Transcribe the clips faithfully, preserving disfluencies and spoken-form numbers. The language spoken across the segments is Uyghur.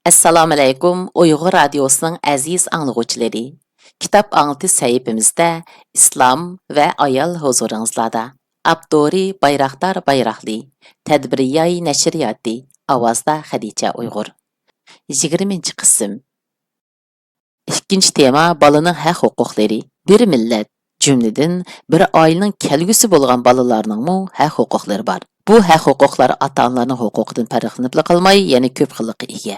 ئەسسالامۇئەلەيكۇم، ئۇيغۇر رادىيوسىنىڭ ئەزىز ئاڭلىغۇچىلىرى. كىتاب ئاڭلىتىش سەھىپىمىزدە ئىسلام ۋە ئايال ھۇزۇرىڭىزلاردا. ئاپتورى بايراقدار بايراقلى، تەدبىرىياي نەشرىياتى، ئاۋازدا خەدىچە ئۇيغۇر. يىگىرمىنچى قىسىم. ئىككىنچى تېما، بالىنىڭ ھەق-ھوقۇقلىرى. بىر مىللەت، جۈملىدىن بىر ئائىلىنىڭ كەلگۈسى بولغان بالىلارنىڭمۇ ھەق-ھوقۇقلىرى بار. بۇ ھەق-ھوقۇقلار ئاتا-ئانىلارنىڭ ھوقۇقىدىن پەرقلىنىپلا قالماي، يەنە كۆپ خىللىققا ئىگە.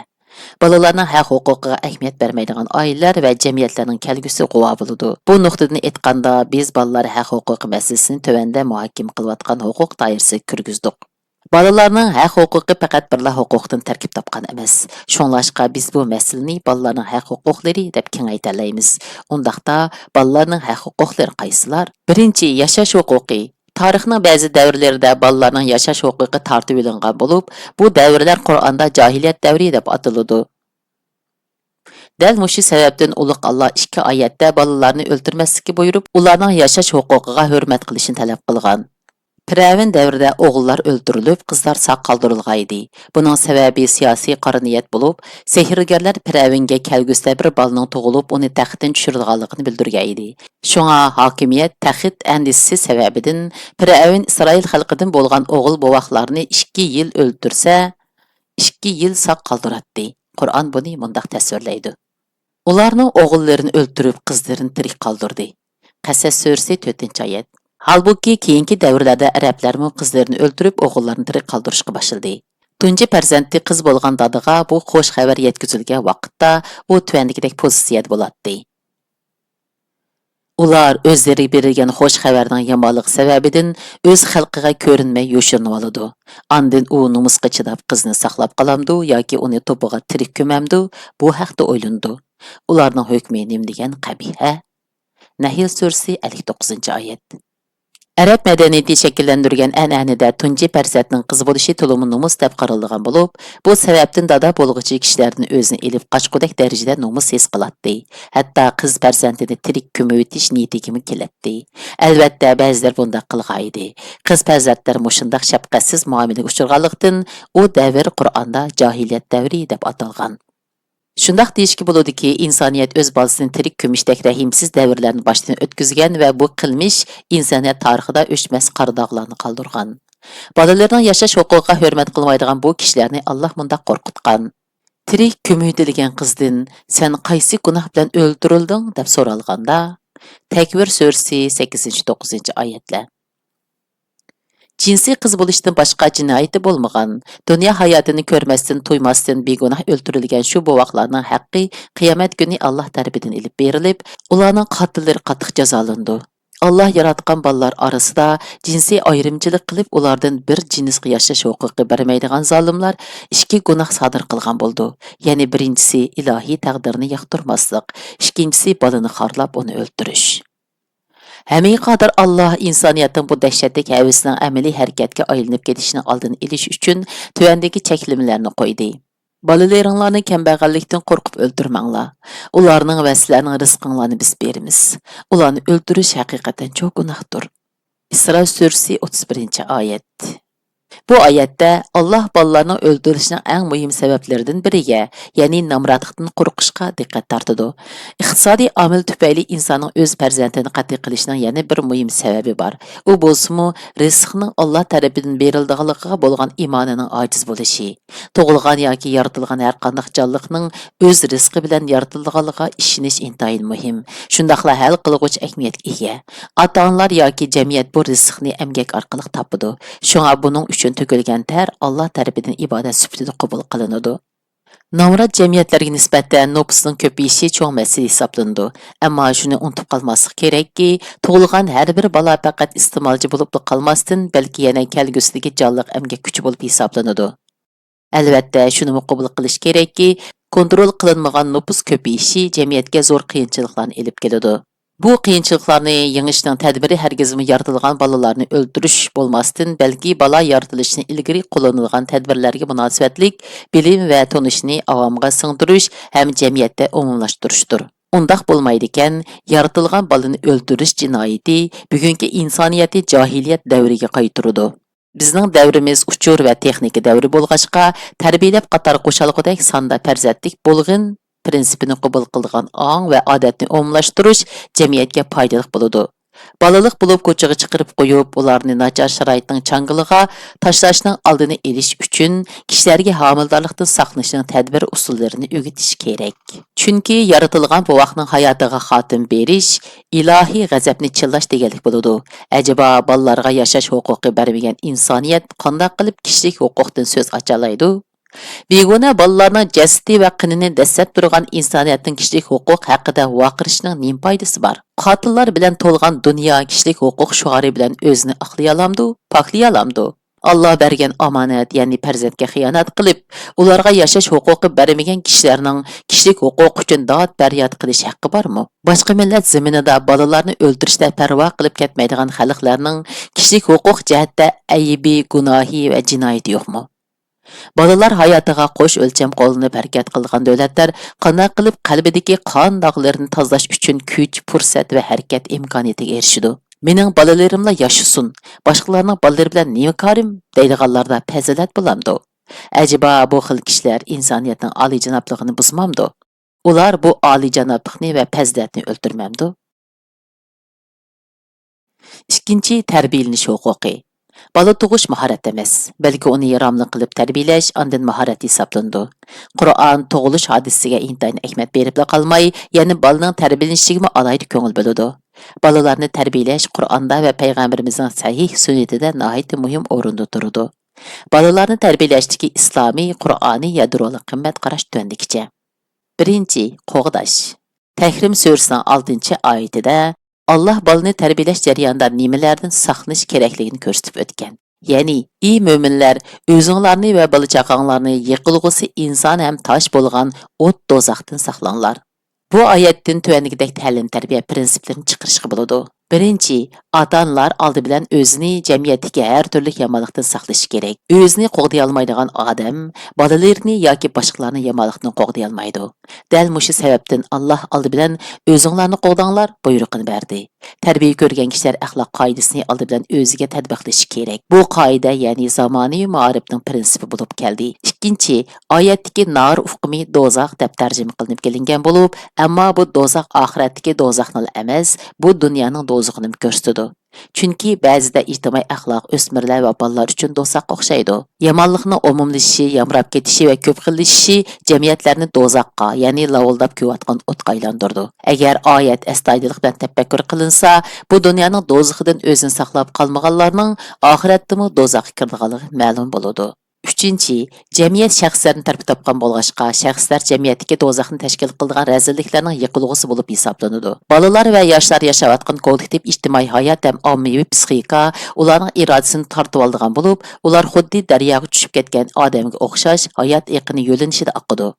بالىلارنىڭ ھەق-ھوقۇقىغا ئەھمىيەت بەرمەيدىغان ئائىلىلەر ۋە جەمئىيەتلەرنىڭ كەلگۈسى غۇۋا بولىدۇ. بۇ نۇقتىدىن ئېيتقاندا، بىز بالىلار ھەق-ھوقۇقى مەسىلىسىنى تۆۋەندە مۇھاكىمە قىلىۋاتقان ھوقۇق دائىرىسىگە كىرگۈزدۇق. بالىلارنىڭ ھەق-ھوقۇقى پەقەت بىرلا ھوقۇقتىن تەركىب تاپقان ئەمەس. شۇڭلاشقا بىز بۇ مەسىلىنى بالىلارنىڭ ھەق-ھوقۇقلىرى دەپ كېڭەيتەلەيمىز. ئۇنداقتا بالىلارنىڭ ھەق-ھوقۇقلىرى قايسىلار؟ بىرىنچى، ياشاش ھوقۇقى. تارىخنىڭ بەزى دەۋرلىرىدە بالىلارنىڭ ياشاش ھوقۇقى تارتىۋېلىنغان بولۇپ، بۇ دەۋرلەر قۇرئاندا جاھىلىيەت دەۋرى دەپ ئاتىلىدۇ. دەل مۇشۇ سەۋەبتىن ئۇلۇغ ئاللا ئىككى ئايەتتە بالىلارنى ئۆلتۈرمەسلىككە بۇيرۇپ، ئۇلارنىڭ ياشاش ھوقۇقىغا ھۆرمەت قىلىشنى تەلەپ قىلغان. پىرئەۋن دەۋرىدە ئوغۇللار ئۆلتۈرۈلۈپ، قىزلار ساق قالدۇرۇلغان ئىدى. بۇنىڭ سەۋەبى سىياسىي قارا نىيەت بولۇپ، سېھىرگەرلەر پىرئەۋنگە كەلگۈسىدە بىر بالىنىڭ تۇغۇلۇپ، ئۇنى تەختتىن چۈشۈرىدىغانلىقىنى بىلدۈرگەن ئىدى. شۇڭا ھاكىمىيەت تەخت ئەندىشىسى سەۋەبىدىن پىرئەۋن ئىسرائىل خەلقىدىن بولغان ئوغۇل بوۋاقلارنى ئىككى يىل ئۆلتۈرسە، ئىككى يىل ساق قالدۇراتتى. قۇرئان بۇنى مۇنداق تەسۋىرلەيدۇ: ئۇلارنىڭ ئوغۇللىرىنى ئۆلتۈرۈپ، قىزلىرىنى تىرىك قالدۇردى. قەسەس سۈرىسى، تۆتىنچى ئايەت. ھالبۇكى، كېيىنكى دەۋرلەردە ئەرەبلەرمۇ قىزلىرىنى ئۆلتۈرۈپ، ئوغۇللارنى تىرىك قالدۇرۇشقا باشلىدى. تۇنجى پەرزەنتى قىز بولغان دادىغا بۇ خوش خەۋەر يەتكۈزۈلگەن ۋاقىتتا، ئۇ تۆۋەندىكىدەك پوزىتسىيەدە بولاتتى: ئۇلار ئۆزلىرىگە بېرىلگەن خوش خەۋەرنىڭ يامانلىقى سەۋەبىدىن ئۆز خەلقىگە كۆرۈنمەي يوشۇرۇنۇۋالىدۇ. ئاندىن ئۇ نومۇسقا چىداپ قىزنى ساقلاپ قالامدۇ ياكى ئۇنى توپىغا تىرىك كۆمەمدۇ، بۇ ھەقتە ئويلىنىدۇ. ئۇلارنىڭ ھۆكمى نېمىدېگەن قەبىھ، ھە؟ نەھل سۈرىسى، ئەللىك توققۇزىنچى ئايەت. ئەرەب مەدەنىيىتى شەكىللەندۈرگەن ئەنئەنىدە تۇنجى پەرزەنتنىڭ قىز بولۇشى تولىمۇ نومۇس دەپ قارىلىدىغان بولۇپ، بۇ سەۋەبتىن دادا بولغۇچى كىشىلەردىن ئۆزىنى ئېلىپ قاچقۇدەك دەرىجىدە نومۇس ھېس قىلاتتى. ھەتتا قىز پەرزەنتىنى تىرىك كۆمۈۋېتىش نىيىتىگىمۇ كېلەتتى. ئەلۋەتتە، بەزىلەر بۇنداق قىلغانىدى. قىز پەرزەنتلەر مۇشۇنداق شەپقەتسىز مۇئامىلىگە ئۇچرىغانلىقتىن، ئۇ دەۋر قۇرئاندا جاھىلىيەت دەۋرى دەپ ئاتالغان. شۇنداق دېيىشكە بولىدۇكى، ئىنسانىيەت ئۆز بالىسىنى تىرىك كۆمۈشتەك رەھىمسىز دەۋرلەرنى باشتىن ئۆتكۈزگەن ۋە بۇ قىلمىش ئىنسانىيەت تارىخىدا ئۆچمەس قارا داغلارنى قالدۇرغان. بالىلىرىنىڭ ياشاش ھوقۇقىغا ھۆرمەت قىلمايدىغان بۇ كىشىلەرنى ئاللا مۇنداق قورقۇتقان: تىرىك كۆمۈۋېتىلگەن قىزدىن سەن قايسى گۇناھ بىلەن ئۆلتۈرۈلدۈڭ؟ دەپ سورالغاندا، تەكۋىر سۈرىسى، سەككىزىنچى، توققۇزىنچى ئايەتلەر. جىنسىي قىز بولۇشتىن باشقا جىنايىتى بولمىغان، دۇنيا ھاياتىنى كۆرمەستىن، تۇيماستىن بىگۇناھ ئۆلتۈرۈلگەن شۇ بوۋاقلارنىڭ ھەققى قىيامەت كۈنى ئاللا تەرىپىدىن ئېلىپ بېرىلىپ، ئۇلارنىڭ قاتىللىرى قاتتىق جازالىنىدۇ. ئاللا ياراتقان بالىلار ئارىسىدا جىنسىي ئايرىمچىلىق قىلىپ، ئۇلاردىن بىر جىنسقا ياشاش ھوقۇقى بەرمەيدىغان زالىملار ئىككى گۇناھ سادىر قىلغان بولىدۇ. يەنى بىرىنچىسى ئىلاھىي تەقدىرنى ياقتۇرماسلىق، ئىككىنچىسى بالىنى خارلاپ ئۇنى ئۆلتۈرۈش. ھەممىگە قادىر ئاللا ئىنسانىيەتنىڭ بۇ دەھشەتلىك ھەۋىسىنىڭ ئەمەلىي ھەرىكەتكە ئايلىنىپ كېتىشىنىڭ ئالدىنى ئېلىش ئۈچۈن تۆۋەندىكى چەكلىمىلەرنى قويدى. بالىلىرىڭلارنى كەمبەغەللىكتىن قورقۇپ ئۆلتۈرمەڭلار. ئۇلارنىڭ ۋە سىلەرنىڭ رىزقىڭلارنى بىز بېرىمىز. ئۇلارنى ئۆلتۈرۈش ھەقىقەتەن چوڭ گۇناھتۇر. ئىسرا سۈرىسى، ئوتتۇز بىرىنچى ئايەت. بۇ ئايەتتە ئاللا بالىلارنىڭ ئۆلتۈرۈلۈشىنىڭ ئەڭ مۇھىم سەۋەبلىرىدىن بىرىگە، يەنى نامراتلىقتىن قورقۇشقا دىققەت تارتىدۇ. ئىقتىسادىي ئامىل تۈپەيلى ئىنساننىڭ ئۆز پەرزەنتىنى قەتل قىلىشىنىڭ يەنە بىر مۇھىم سەۋەبى بار. ئۇ بولسىمۇ رىزىقنىڭ ئاللا تەرىپىدىن بېرىلىدىغانلىقىغا بولغان ئىمانىنىڭ ئاجىز بولۇشى. تۇغۇلغان ياكى يارىتىلغان ھەرقانداق جانلىقنىڭ ئۆز رىزقى بىلەن يارىتىلىدىغانلىقىغا ئىشىنىش ئىنتايىن مۇھىم، شۇنداقلا ھەل قىلغۇچ ئەھمىيەتكە ئىگە. ئاتا-ئانىلار ياكى جەمئىيەت بۇ رىزىقنى ئەمگەك ئارقىلىق تاپىدۇ. شۇڭا بۇنىڭ ئۈچۈن تۆكۈلگەن تەر ئاللا تەرىپىدىن ئىبادەت سۈپىتىدە قوبۇل قىلىنىدۇ. نامرات جەمئىيەتلەرگە نىسبەتەن نوپۇسنىڭ كۆپىيىشى چوڭ مەسىلە ھېسابلىنىدۇ. ئەمما شۇنى ئۇنتۇپ قالماسلىق كېرەككى، تۇغۇلغان ھەر بىر بالا پەقەت ئىستېمالچى بولۇپلا قالماستىن، بەلكى يەنە كەلگۈسىدىكى جانلىق ئەمگەك كۈچى بولۇپ ھېسابلىنىدۇ. ئەلۋەتتە، شۇنىمۇ قوبۇل قىلىش كېرەككى، كونترول قىلىنمىغان نوپۇس كۆپىيىشى جەمئىيەتكە زور قىيىنچىلىقلارنى ئېلىپ كېلىدۇ. بۇ قىيىنچىلىقلارنى يېڭىشنىڭ تەدبىرى ھەرگىزمۇ يارىتىلغان بالىلارنى ئۆلتۈرۈش بولماستىن، بەلكى بالا يارىتىلىشىنى ئىلگىرى قوللىنىدىغان تەدبىرلەرگە مۇناسىۋەتلىك بىلىم ۋە تونۇشنى ئاۋامغا سىڭدۈرۈش ھەم جەمئىيەتتە ئومۇملاشتۇرۇشتۇر. ئۇنداق بولمايدىكەن، يارىتىلغان بالىنى ئۆلتۈرۈش جىنايىتى بۈگۈنكى ئىنسانىيەتنى جاھىلىيەت دەۋرىگە قايتۇرىدۇ. بىزنىڭ دەۋرىمىز ئۇچۇر ۋە تېخنىكا دەۋرى بولغاچقا، تەربىيەلەپ قاتار قوشالغۇدەك ساندا پەرزەنتلىك بولغىن پىرىنسىپىنى قوبۇل قىلىدىغان ئاڭ ۋە ئادەتنى ئومۇملاشتۇرۇش جەمئىيەتكە پايدىلىق بولىدۇ. بالىلىق بولۇپ كوچىغا چىقىرىپ قويۇپ، ئۇلارنى ناچار شارائىتنىڭ چاڭگىلىغا تاشلاشنىڭ ئالدىنى ئېلىش ئۈچۈن، كىشىلەرگە ھامىلىدارلىقتىن ساقلىنىشنىڭ تەدبىر ئۇسۇللىرىنى ئۆگىتىش كېرەك. چۈنكى يارىتىلغان بوۋاقنىڭ ھاياتىغا خاتىمە بېرىش، ئىلاھىي غەزەپنى چىللاش دېگەنلىك بولىدۇ. ئەجەبا، بالىلارغا ياشاش ھوقۇقى بەرمىگەن ئىنسانىيەت قانداق قىلىپ كىشىلىك ھوقۇقتىن سۆز ئاچالايدۇ؟ بىگۇناھ بالىلارنىڭ جەسىتى ۋە قېنىنى دەسسەپ تۇرغان ئىنسانىيەتنىڭ كىشىلىك ھوقۇق ھەققىدە ۋارقىرىشىنىڭ نېمە پايدىسى بار؟ قاتىللار بىلەن تولغان دۇنيا كىشىلىك ھوقۇق شوئارى بىلەن ئۆزىنى ئاقلىيالامدۇ، پاكلىيالامدۇ؟ ئاللا بەرگەن ئامانەت، يەنى پەرزەنتكە خىيانەت قىلىپ، ئۇلارغا ياشاش ھوقۇقى بەرمىگەن كىشىلەرنىڭ كىشىلىك ھوقۇق ئۈچۈن داد-پەرياد قىلىش ھەققى بارمۇ؟ باشقا مىللەت زېمىنىدا بالىلارنى ئۆلتۈرۈشتە پەرۋا قىلىپ كەتمەيدىغان خەلقلەرنىڭ كىشىلىك ھوقۇق جەھەتتە ئەيىبى، گۇناھى ۋە جىنايىتى يوقمۇ؟ بالىلار ھاياتىغا قوش ئۆلچەم قوللىنىپ ھەرىكەت قىلىدىغان دۆلەتلەر قانداق قىلىپ قەلبىدىكى قان داغلىرىنى تازىلاش ئۈچۈن كۈچ، پۇرسەت ۋە ھەرىكەت ئىمكانىيىتىگە ئېرىشىدۇ؟ «مېنىڭ بالىلىرىملا ياشىسۇن، باشقىلارنىڭ بالىلىرى بىلەن نېمە كارىم؟» دەيدىغانلاردا پەزىلەت بولامدۇ؟ ئەجەبا، بۇ خىل كىشىلەر ئىنسانىيەتنىڭ ئالىيجانابلىقىنى بۇزمامدۇ؟ ئۇلار بۇ ئالىيجانابلىقنى ۋە پەزىلەتنى ئۆلتۈرمەمدۇ؟ ئىككىنچى، تەربىيەلىنىش ھوقۇقى. بالا تۇغۇش ماھارەت ئەمەس، بەلكى ئۇنى راملىق قىلىپ تەربىيەلەش ئاندىن ماھارەت ھېسابلىنىدۇ. قۇرئان تۇغۇلۇش ھادىسىسىگە ئىنتايىن ئەھمىيەت بېرىپلا قالماي، يەنە بالىنىڭ تەربىيەلىنىشىگىمۇ ئالاھىدە كۆڭۈل بۆلىدۇ. بالىلارنى تەربىيەلەش قۇرئاندا ۋە پەيغەمبىرىمىزنىڭ سەھىھ سۈننىتىدە ناھايىتى مۇھىم ئورۇندا تۇرىدۇ. بالىلارنى تەربىيەلەشتىكى ئىسلامىي، قۇرئانىي يادرولۇق قىممەت قاراش تۆۋەندىكىچە. بىرىنچى، قوغداش. تەھرىم سۈرىسىنىڭ ئالتىنچى ئايىتىدە ئاللاھ بالىنى تەربىيەلەش جەريانىدا نېمىلەردىن ساقلىنىش كېرەكلىكىنى كۆرسىتىپ ئۆتكەن. يەنى، ئى مۆمىنلەر، ئۆزۈڭلارنى ۋە بالا-چاقاڭلارنى يېقىلغۇسى ئىنسان ھەم تاش بولغان ئوت دوزاختىن ساقلاڭلار. بۇ ئايەتتىن تۆۋەندىكىدەك تەلىم-تەربىيە پىرىنسىپلىرىنى چىقىرىشقا بولىدۇ. بىرىنچى، ئاتا-ئانىلار ئالدى بىلەن ئۆزىنى جەمئىيەتتىكى ھەر تۈرلۈك يامانلىقتىن ساقلىشى كېرەك. ئۆزىنى قوغدىيالمايدىغان ئادەم بالىلىرىنى ياكى باشقىلارنى يامانلىقتىن قوغدىيالمايدۇ. دەل مۇشۇ سەۋەبتىن ئاللاھ ئالدى بىلەن «ئۆزۈڭلارنى قوغداڭلار» بۇيرۇقىنى بەردى. تەربىيە كۆرگەن كىشىلەر ئەخلاق قائىدىسىنى ئالدى بىلەن ئۆزىگە تەتبىقلىشى كېرەك. بۇ قائىدە، يەنى زامانىۋى مائارىپنىڭ پىرىنسىپى بولۇپ كەلدى. ئىككىنچى، ئايەتتىكى نار ئۇقۇمى دوزاخ دەپ تەرجىمە قىلىنىپ كېلىنگەن بولۇپ، ئەمما بۇ دوزاخ ئاخىرەتتىكى دوزاخنىلا ئەمەس، بۇ دۇنيانىڭ دوزىخىنىمۇ كۆرسىتىدۇ. چۈنكى بەزىدە ئىجتىمائىي ئەخلاق ئۆسمۈرلەر ۋە بالىلار ئۈچۈن دوزاخقا ئوخشايدۇ. يامانلىقنىڭ ئومۇملىشىشى، يامراپ كېتىشى ۋە كۆپ خىللىشىشى جەمئىيەتلەرنى دوزاخقا، يەنى لاۋۇلداپ كۆيۈۋاتقان ئوتقا ئايلاندۇرىدۇ. ئەگەر ئايەت ئەستايىدىللىق بىلەن تەپەككۇر قىلىنسا، بۇ دۇنيانىڭ دوزىخىدىن ئۆزىنى ساقلاپ قالمىغانلارنىڭ ئاخىرەتتىمۇ دوزاخقا كىرىدىغانلىقى مەلۇم بولىدۇ. ئۈچىنچى، جەمئىيەت شەخسلەرنى تەركىب تاپقان بولغاچقا، شەخسلەر جەمئىيەتتىكى دوزاخنى تەشكىل قىلىدىغان رەزىللىكلەرنىڭ يېقىلغۇسى بولۇپ ھېسابلىنىدۇ. بالىلار ۋە ياشلار ياشاۋاتقان كوللېكتىپ ئىجتىمائىي ھايات ھەم ئاممىۋى پسىخىكا ئۇلارنىڭ ئىرادىسىنى تارتىۋالىدىغان بولۇپ، ئۇلار خۇددى دەرياغا چۈشۈپ كەتكەن ئادەمگە ئوخشاش ھايات ئېقىنى يۆنىلىشىدە ئاقىدۇ.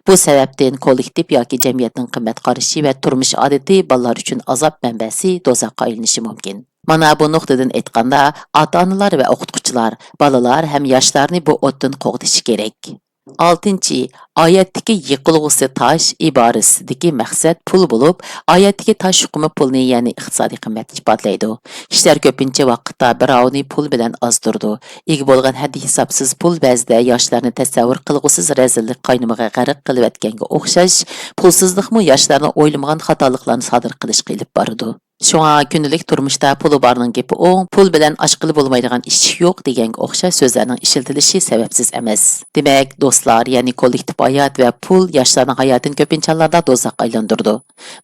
بۇ سەۋەبتىن كوللېكتىپ ياكى جەمئىيەتنىڭ قىممەت قارىشى ۋە تۇرمۇش ئادىتى بالىلار ئۈچۈن ئازاب مەنبەسى، دوزاخقا ئايلىنىشى مۇمكىن. مانا بۇ نۇقتىدىن ئېيتقاندا، ئاتا-ئانىلار ۋە ئوقۇتقۇچىلار بالىلار ھەم ياشلارنى بۇ ئوتتىن قوغدىشى كېرەك. ئالتىنچى، ئايەتتىكى يېقىلغۇسى تاش ئىبارىسىدىكى مەقسەت پۇل بولۇپ، ئايەتتىكى تاش ئۇقۇمى پۇلنى، يەنى ئىقتىسادىي قىممەتنى ئىپادىلەيدۇ. كىشىلەر كۆپىنچە ۋاقىتتا بىراۋنى پۇل بىلەن ئازدۇرىدۇ. ئىگە بولغان ھەددى-ھېسابسىز پۇل بەزىدە ياشلارنى تەسەۋۋۇر قىلغۇسىز رەزىللىك قاينىمىغا غەرق قىلىۋەتكەنگە ئوخشاش، پۇلسىزلىقمۇ ياشلارنى ئويلىمىغان خاتالىقلارنى سادىر قىلىشقا ئېلىپ بارىدۇ. شۇڭا كۈندىلىك تۇرمۇشتا «پۇلى بارنىڭ گېپى ئوڭ، پۇل بىلەن ئاچقىلى بولمايدىغان ئىشىك يوق» دېگەنگە ئوخشاش سۆزلەرنىڭ ئىشلىتىلىشى سەۋەبسىز ئەمەس. دېمەك، دوستلار، يەنى كوللېكتىپ ھايات ۋە پۇل ياشلارنىڭ ھاياتىنى كۆپىنچە ھاللاردا دوزاخقا ئايلاندۇرىدۇ.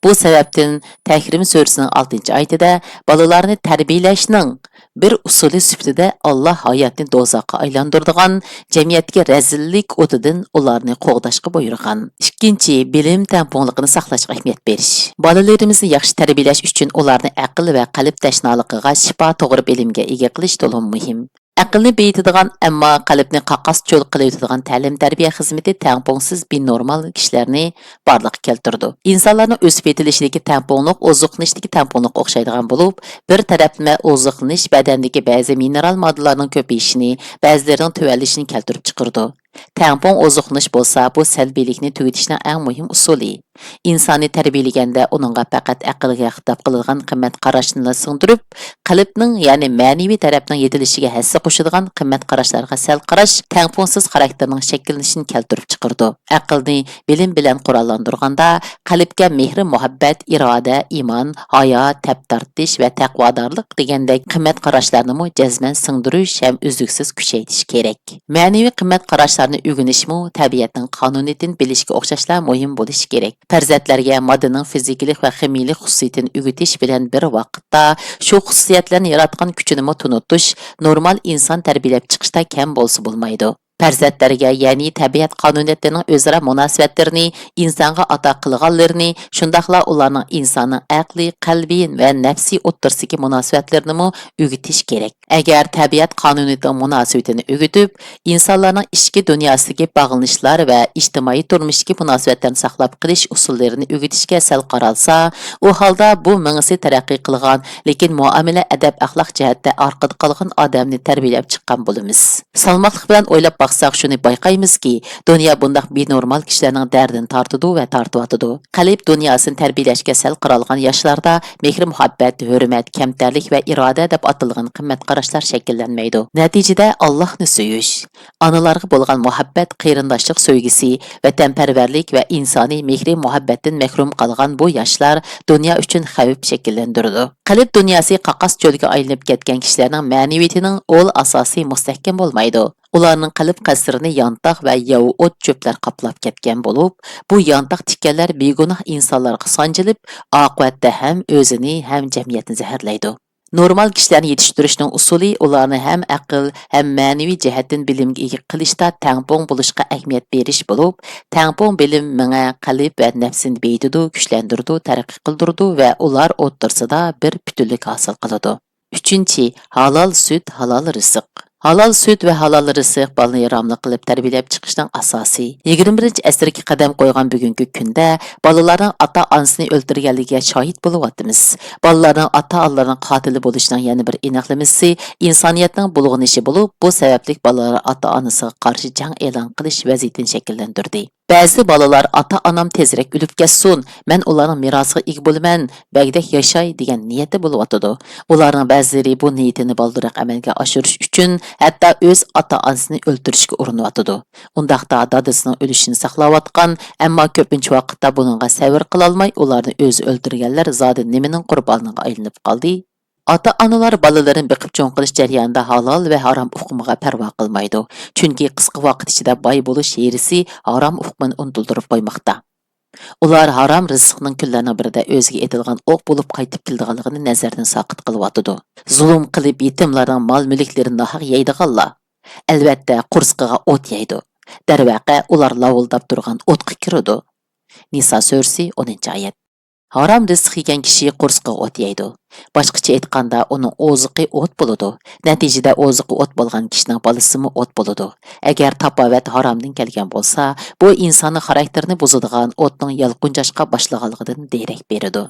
بۇ سەۋەبتىن تەھرىم سۈرىسىنىڭ ئالتىنچى ئايىتىدە بالىلارنى تەربىيەلەشنىڭ بىر ئۇسۇلى سۈپىتىدە ئاللاھ ھاياتنى دوزاخقا ئايلاندۇرىدىغان جەمئىيەتتىكى رەزىللىك ئوتىدىن ئۇلارنى قوغداشقا بۇيرۇغان. ئىككىنچى، بىلىم تەڭپۇڭلۇقىنى ساقلاشقا ئەھمىيەت بېرىش. بالىلىرىمىزنى ياخشى تەربىيەلەش ئۈچۈن ئۇلارنى ئەقىل ۋە قەلب تەشنالىقىغا شىپا توغرا بىلىمگە ئىگە قىلىش تولىمۇ مۇھىم. ئەقىلنى بېيىتىدىغان، ئەمما قەلبنى قاقاس چۆل قىلىۋېتىدىغان تەلىم-تەربىيە خىزمىتى تەڭپۇڭسىز بىنورمال كىشىلەرنى بارلىققا كەلتۈرىدۇ. ئىنسانلارنىڭ ئۆسۈپ يېتىلىشىدىكى تەڭپۇڭلۇق، ئوزۇقلىنىشتىكى تەڭپۇڭلۇققا ئوخشايدىغان بولۇپ، بىر تەرەپلىمە ئوزۇقلىنىش بەدەندىكى بەزى مىنېرال ماددىلارنىڭ كۆپىيىشىنى، بەزىلىرىنىڭ تۆۋەنلىشىنى كەلتۈرۈپ چىقىرىدۇ. تەڭپۇڭ ئوزۇقلىنىش بولسا بۇ سەلبىيلىكنى تۈگىتىشنىڭ ئەڭ مۇھىم ئۇسۇلى. ئىنساننى تەربىيەلىگەندە ئۇنىڭغا پەقەت ئەقىلگە خىتاب قىلىدىغان قىممەت قاراشنىلا سىڭدۈرۈپ، قەلبنىڭ، يەنى مەنىۋى تەرەپنىڭ يېتىلىشىگە ھەسسە قوشىدىغان قىممەت قاراشلارغا سەل قاراش تەڭپۇڭسىز خاراكتېرنىڭ شەكىللىنىشىنى كەلتۈرۈپ چىقىرىدۇ. ئەقىلنى بىلىم بىلەن قوراللاندۇرغاندا، قەلبكە مېھرى-مۇھەببەت، ئىرادە، ئىمان، ھايا، تەپ تارتىش ۋە تەقۋادارلىق دېگەندەك قىممەت قاراشلارنىمۇ جەزمەن سىڭدۈرۈش ھەم ئۈزلۈكسىز كۈچەيتىش كېرەك. مەنىۋى قىممەت قاراشلارنى ئۆگىنىشمۇ تەبىئەتنىڭ قانۇنىيىتىنى بىلىشكە ئوخشاشلا مۇھىم بولۇشى كېرەك. پەرزەنتلەرگە ماددىنىڭ فىزىكىلىق ۋە خىمىيىلىك خۇسۇسىيىتىنى ئۆگىتىش بىلەن بىر ۋاقىتتا، شۇ خۇسۇسىيەتلەرنى ياراتقان كۈچىنىمۇ تونۇتۇش نورمال ئىنسان تەربىيەلەپ چىقىشتا كەم بولسا بولمايدۇ. پەرزەنتلەرگە، يەنى تەبىئەت قانۇنىيەتلىرىنىڭ ئۆزئارا مۇناسىۋەتلىرىنى، ئىنسانغا ئاتا قىلغانلىرىنى، شۇنداقلا ئۇلارنىڭ ئىنساننىڭ ئەقلىي، قەلبىي ۋە نەپسىي ئوتتۇرىسىدىكى مۇناسىۋەتلىرىنىمۇ ئۆگىتىش كېرەك. ئەگەر تەبىئەت قانۇنىيىتىنىڭ مۇناسىۋىتىنى ئۆگىتىپ، ئىنسانلارنىڭ ئىچكى دۇنياسىدىكى باغلىنىشلار ۋە ئىجتىمائىي تۇرمۇشتىكى مۇناسىۋەتلەرنى ساقلاپ قېلىش ئۇسۇللىرىنى ئۆگىتىشكە سەل قارالسا، ئۇ ھالدا بۇ مېڭىسى تەرەققىي قىلغان، لېكىن مۇئامىلە، ئەدەپ-ئەخلاق جەھەتتە ئارقىدا قالغان ئادەمنى تەربىيەلەپ چىققان بولىمىز. سالماقلىق بىلەن ئويلاپ باقساق، شۇنى بايقايمىزكى، دۇنيا بۇنداق بىنورمال كىشىلەرنىڭ دەردىنى تارتىدۇ ۋە تارتىۋاتىدۇ. قەلب دۇنياسىنى تەربىيەلەشكە سەل قارالغان ياشلاردا مېھرى-مۇھەببەت، ھۆرمەت، كەمتەرلىك ۋە ئىرادە دەپ ئاتىلىدىغان قىممەت قاراشلار شەكىللەنمەيدۇ. نەتىجىدە، ئاللاھنى سۆيۈش، ئانىلارغا بولغان مۇھەببەت، قېرىنداشلىق سۆيگۈسى، ۋەتەنپەرۋەرلىك ۋە ئىنسانىي مېھرى-مۇھەببەتتىن مەھرۇم قالغان بۇ ياشلار دۇنيا ئۈچۈن خەۋپ شەكىللەندۈرىدۇ. قەلب دۇنياسى قاقاس چۆلگە ئايلىنىپ كەتكەن كىشىلەرنىڭ مەنىۋىيىتىنىڭ ئۇل ئاساسى مۇستەھكەم بولمايدۇ. ئۇلارنىڭ قەلب قەسرىنى يانتاق ۋە ياۋا ئوت چۆپلەر قاپلاپ كەتكەن بولۇپ، بۇ يانتاق تىكەنلەر بىگۇناھ ئىنسانلارغا سانجىلىپ، ئاقىۋەتتە ھەم ئۆزىنى، ھەم جەمئىيەتنى زەھەرلەيدۇ. نورمال كىشىلەرنى يېتىشتۈرۈشنىڭ ئۇسۇلى ئۇلارنى ھەم ئەقىل، ھەم مەنىۋى جەھەتتىن بىلىمگە ئىگە قىلىشتا تەڭپۇڭ بولۇشقا ئەھمىيەت بېرىش بولۇپ، تەڭپۇڭ بىلىم مېڭە، قەلب ۋە نەپسىنى بېيىتىدۇ، كۈچلەندۈرىدۇ، تەرەققىي قىلدۇرىدۇ ۋە ئۇلار ئوتتۇرىسىدا بىر پۈتۈنلۈك ھاسىل قىلىدۇ. ئۈچىنچى، ھالال سۈت، ھالال رىزىق. ھالال سۈت ۋە ھالال رىزىق بالىنى ياراملىق قىلىپ تەربىيەلەپ چىقىشنىڭ ئاساسى. يىگىرمە بىرىنچى ئەسىرگە قەدەم قويغان بۈگۈنكى كۈندە بالىلارنىڭ ئاتا-ئانىسىنى ئۆلتۈرگەنلىكىگە شاھىت بولۇۋاتىمىز. بالىلارنىڭ ئاتا-ئانىلىرىنىڭ قاتىلى بولۇشىنىڭ يەنە بىر ئېنىقلىمىسى ئىنسانىيەتنىڭ بۇلغىنىشى بولۇپ، بۇ سەۋەبلىك بالىلار ئاتا-ئانىسىغا قارشى جەڭ ئېلان قىلىش ۋەزىيىتىنى شەكىللەندۈردى. بەزى بالىلار «ئاتا-ئانام تېزرەك ئۆلۈپ كەتسۇن، مەن ئۇلارنىڭ مىراسىغا ئىگە بولىمەن، بەگدەك ياشاي» دېگەن نىيەتتە بولۇۋاتىدۇ. ئۇلارنىڭ بەزىلىرى بۇ نىيىتىنى بالدۇرراق ئەمەلگە ئاشۇرۇش ئۈچۈن ھەتتا ئۆز ئاتا-ئانىسىنى ئۆلتۈرۈشكە ئۇرۇنۇۋاتىدۇ. ئۇنداقتا دادىسىنىڭ ئۆلۈشىنى ساقلاۋاتقان، ئەمما كۆپىنچە ۋاقىتتا بۇنىڭغا سەۋر قىلالماي، ئۇلارنى ئۆزى ئۆلتۈرگەنلەر زادى نېمىنىڭ قۇربانىغا ئايلىنىپ قالدى؟ ئاتا-ئانىلار بالىلىرىنى بېقىپ چوڭ قىلىش جەريانىدا ھالال ۋە ھارام ئۇقۇمىغا پەرۋا قىلمايدۇ. چۈنكى قىسقا ۋاقىت ئىچىدە باي بولۇش ھىرىسى ھارام ئۇقۇمىنى ئۇنتۇلدۇرۇپ قويماقتا. ئۇلار ھارام رىزىقنىڭ كۈنلەرنىڭ بىرىدە ئۆزىگە ئېتىلغان ئوق بولۇپ قايتىپ كېلىدىغانلىقىنى نەزەردىن ساقىت قىلىۋاتىدۇ. زۇلۇم قىلىپ يېتىملارنىڭ مال-مۈلۈكلىرىنى ناھەق يەيدىغانلار، ئەلۋەتتە، قورسىقىغا ئوت يەيدۇ. دەرۋەقە، ئۇلار لاۋۇلداپ تۇرغان ئوتقا كىرىدۇ. نىسا سۈرىسى، ئونىنچى ئايەت. ھارام رىزىق يېگەن كىشى قورسىقىغا ئوت يەيدۇ. باشقىچە ئېيتقاندا، ئۇنىڭ ئوزۇقى ئوت بولىدۇ. نەتىجىدە، ئوزۇقى ئوت بولغان كىشىنىڭ بالىسىمۇ ئوت بولىدۇ. ئەگەر تاپاۋەت ھارامدىن كەلگەن بولسا، بۇ ئىنساننىڭ خاراكتېرىنى بۇزىدىغان ئوتنىڭ يالقۇنجاشقا باشلىغانلىقىدىن دېرەك بېرىدۇ.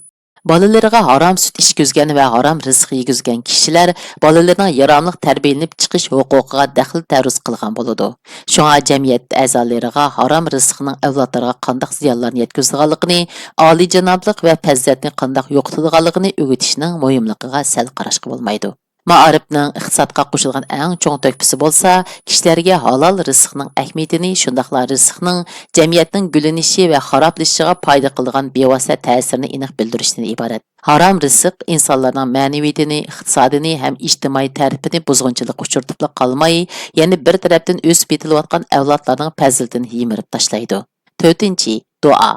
بالىلىرىغا ھارام سۈت ئىچكۈزگەن ۋە ھارام رىزىق يېگۈزگەن كىشىلەر بالىلىرىنىڭ ياراملىق تەربىيەلىنىپ چىقىش ھوقۇقىغا دەخلى-تەرۇز قىلغان بولىدۇ. شۇڭا جەمئىيەت ئەزالىرىغا ھارام رىزىقنىڭ ئەۋلادلارغا قانداق زىيانلارنى يەتكۈزىدىغانلىقىنى ئالىيجانابلىق ۋە پەزىلەتنى قانداق يوقىتىدىغانلىقىنى ئۆگىتىشنىڭ مۇھىملىقىغا سەل قاراشقا بولمايدۇ. مائارىپنىڭ ئىقتىسادقا قوشۇلغان ئەڭ چوڭ تۆھپىسى بولسا، كىشىلەرگە ھالال رىزىقنىڭ ئەھمىيىتىنى، شۇنداقلا رىزىقنىڭ جەمئىيەتنىڭ گۈللىنىشى ۋە خارابلىشىشىغا پايدا قىلىدىغان بىۋاسىتە تەسىرىنى ئېنىق بىلدۈرۈشتىن ئىبارەت. ھارام رىزىق ئىنسانلارنىڭ مەنىۋىيىتىنى، ئىقتىسادىنى ھەم ئىجتىمائىي تەرىپىنى بۇزغۇنچىلىققا ئۇچرىتىپلا قالماي، يەنە بىر تەرەپتىن ئۆسۈپ يېتىلىۋاتقان ئەۋلادلارنىڭ پەزىلىتىنى يىمىرىپ تاشلايدۇ. تۆتىنچى، دۇئا.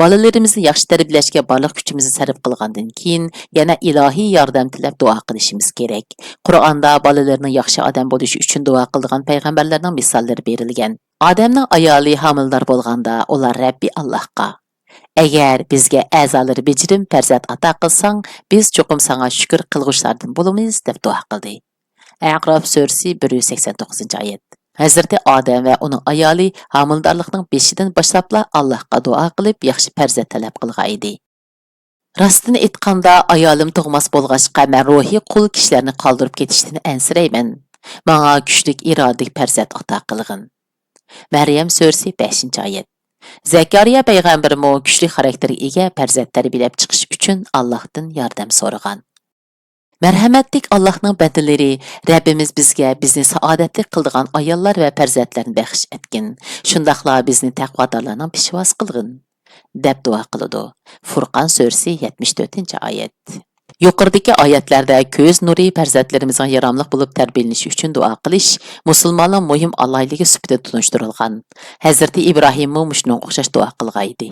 بالىلىرىمىزنى ياخشى تەربىيەلەشكە بارلىق كۈچىمىزنى سەرپ قىلغاندىن كېيىن، يەنە ئىلاھىي ياردەم تىلەپ دۇئا قىلىشىمىز كېرەك. قۇرئاندا بالىلىرىنىڭ ياخشى ئادەم بولۇشى ئۈچۈن دۇئا قىلىدىغان پەيغەمبەرلەرنىڭ مىساللىرى بېرىلگەن. ئادەمنىڭ ئايالى ھامىلىدار بولغاندا، ئۇلار رەببى ئاللاھقا، «ئەگەر بىزگە ئەزالىرى بېجىرىم پەرزەنت ئاتا قىلساڭ، بىز چوقۇم ساڭا شۈكۈر قىلغۇچىلاردىن بولىمىز» دەپ دۇئا قىلدى. ئەئراف سۈرىسى، بىر يۈز سەكسەن توققۇزىنچى ئايەت. ھەزرىتى ئادەم ۋە ئۇنىڭ ئايالى ھامىلىدارلىقنىڭ بېشىدىن باشلاپلا ئاللاھقا دۇئا قىلىپ، ياخشى پەرزەنت تەلەپ قىلغان ئىدى. راستىنى ئېيتقاندا، ئايالىم تۇغماس بولغاچقا، مەن روھىي قۇل كىشىلەرنى قالدۇرۇپ كېتىشتىن ئەنسىرەيمەن. ماڭا كۈچلۈك ئىرادىلىك پەرزەنت ئاتا قىلغىن. مەريەم سۈرىسى، بەشىنچى ئايەت. زەكەرىيا پەيغەمبەرمۇ كۈچلۈك خاراكتېرگە ئىگە پەرزەنت تەربىيەلەپ چىقىش ئۈچۈن ئاللاھتىن ياردەم سورىغان. مەرھەمەتلىك ئاللاھنىڭ بەندىلىرى، رەببىمىز بىزگە بىزنى سائادەتلىك قىلىدىغان ئاياللار ۋە پەرزەنتلەرنى بەخش ئەتكىن، شۇنداقلا بىزنى تەقۋادارلارنىڭ پېشۋاسى قىلغىن، دەپ دۇئا قىلىدۇ. فۇرقان سۈرىسى، يەتمىش تۆتىنچى ئايەت. يۇقىرىدىكى ئايەتلەردە كۆز نۇرى پەرزەنتلىرىمىزنىڭ ياراملىق بولۇپ تەربىيەلىنىشى ئۈچۈن دۇئا قىلىش مۇسۇلماننىڭ مۇھىم ئالاھىدىلىكى سۈپىتىدە تونۇشتۇرۇلغان. ھەزرىتى ئىبراھىممۇ مۇشۇنىڭغا ئوخشاش دۇئا قىلغانىدى.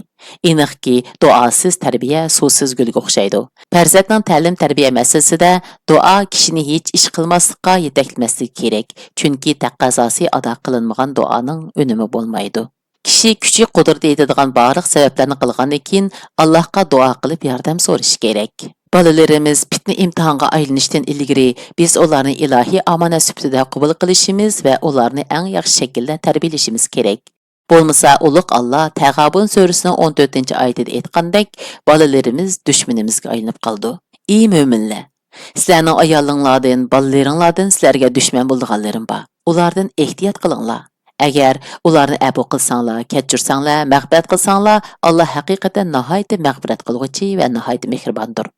ئېنىقكى، دۇئاسىز تەربىيە سۇسىز گۈلگە ئوخشايدۇ. پەرزەنتنىڭ تەلىم-تەربىيە مەسىلىسىدە دۇئا كىشىنى ھېچ ئىش قىلماسلىققا يېتەكلىمەسلىكى كېرەك، چۈنكى تەقەززاسى ئادا قىلىنمىغان دۇئانىڭ ئۈنۈمى بولمايدۇ. كىشى كۈچى-قۇدرىتى يېتىدىغان بارلىق سەۋەبلەرنى قىلغاندىن كېيىن، ئاللاھقا دۇئا قىلىپ ياردەم سورىشى كېرەك. بالىلىرىمىز پىتنە-ئىمتىھانغا ئايلىنىشتىن ئىلگىرى، بىز ئۇلارنى ئىلاھىي ئامانەت سۈپىتىدە قوبۇل قىلىشىمىز ۋە ئۇلارنى ئەڭ ياخشى شەكىلدە تەربىيەلىشىمىز كېرەك. بولمىسا، ئۇلۇغ ئاللا تەغابۇن سۈرىسىنىڭ ئون تۆتىنچى ئايىتىدە ئېيتقاندەك، بالىلىرىمىز دۈشمىنىمىزگە ئايلىنىپ قالىدۇ. ئى مۆمىنلەر! سىلەرنىڭ ئايالىڭلاردىن، بالىلىرىڭلاردىن سىلەرگە دۈشمەن بولىدىغانلىرىم بار. ئۇلاردىن ئېھتىيات قىلىڭلار. ئەگەر ئۇلارنى ئەپۇ قىلساڭلار، كەچۈرسەڭلار، مەغپىرەت قىلساڭلار، ئاللا ھەقىقەتەن ناھايىتى مەغپىرەت قىلغۇچى ۋە ناھايىتى مېھرىباندۇر.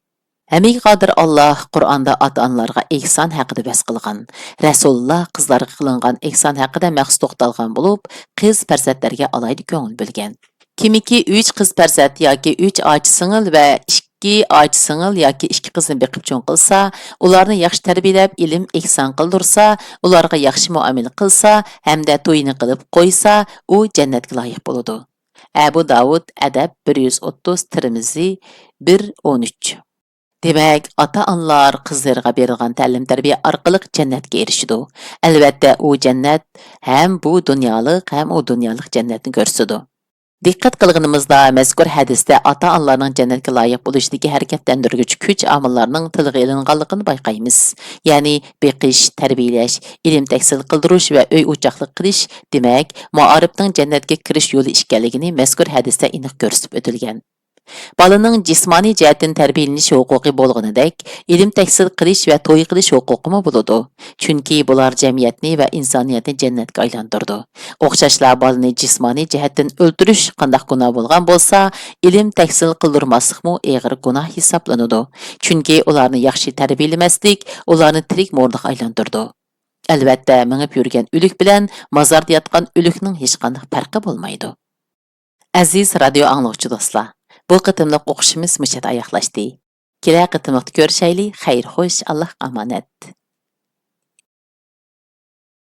ھەممىگە قادىر ئاللا قۇرئاندا ئاتا-ئانىلارغا ئېھسان ھەققىدە ۋەز قىلغان. رەسۇلۇللا قىزلارغا قىلىنغان ئېھسان ھەققىدە مەخسۇس توختالغان بولۇپ، قىز پەرزەنتلەرگە ئالاھىدە كۆڭۈل بۆلگەن. كىمكى ئۈچ قىز پەرزەنت ياكى ئۈچ ئاچا-سىڭىل ۋە ئىككى ئاچا-سىڭىل ياكى ئىككى قىزنى بېقىپ چوڭ قىلسا، ئۇلارنى ياخشى تەربىيەلەپ، ئىلىم ئېھسان قىلدۇرسا، ئۇلارغا ياخشى مۇئامىلە قىلسا ھەمدە تويىنى قىلىپ قويسا، ئۇ جەننەتكە لايىق بولىدۇ. ئەبۇ داۋۇد، ئەدەب، بىر يۈز ئوتتۇز، تىرمىزى، بىر ئون ئۈچ. دېمەك، ئاتا-ئانىلار قىزلىرىغا بېرىدىغان تەلىم-تەربىيە ئارقىلىق جەننەتكە ئېرىشىدۇ. ئەلۋەتتە، ئۇ جەننەت ھەم بۇ دۇنيالىق، ھەم ئۇ دۇنيالىق جەننەتنى كۆرسىتىدۇ. دىققەت قىلغىنىمىزدا، مەزكۇر ھەدىستە ئاتا-ئانىلارنىڭ جەننەتكە لايىق بولۇشىدىكى ھەرىكەتلەندۈرگۈچ كۈچ ئامىللارنىڭ تىلغا ئېلىنغانلىقىنى بايقايمىز. يەنى بېقىش، تەربىيەلەش، ئىلىم تەھسىل قىلدۇرۇش ۋە ئۆي ئوچاقلىق قىلىش، دېمەك، مائارىپنىڭ جەننەتكە كىرىش يولى ئىكەنلىكىنى مەزكۇر ھەدىستە ئېنىق كۆرسىتىپ ئۆتۈلگەن. بالىنىڭ جىسمانىي جەھەتتىن تەربىيەلىنىش ھوقۇقى بولغىنىدەك، ئىلىم تەھسىل قىلىش ۋە توي قىلىش ھوقۇقىمۇ بولىدۇ. چۈنكى بۇلار جەمئىيەتنى ۋە ئىنسانىيەتنى جەننەتكە ئايلاندۇرىدۇ. ئوخشاشلا بالىنى جىسمانىي جەھەتتىن ئۆلتۈرۈش قانداق گۇناھ بولغان بولسا، ئىلىم تەھسىل قىلدۇرماسلىقمۇ ئېغىر گۇناھ ھېسابلىنىدۇ. چۈنكى ئۇلارنى ياخشى تەربىيەلىمەسلىك، ئۇلارنى تىرىك مورىدىغا ئايلاندۇرىدۇ. ئەلۋەتتە، مېڭىپ يۈرگەن ئۆلۈك بىلەن مازاردا ياتقان ئۆلۈكنىڭ ھېچقانداق پەرقى بولمايدۇ. ئەزىز رادىيو ئاڭلىغۇچى دوستلار، بۇ قېتىملىق ئوقۇشىمىز مۇشۇ يەردە ئاياغلاشتى. كېلەر قېتىملىقتا كۆرۈشەيلى. خەير خوش، ئاللاھقا ئامانەت.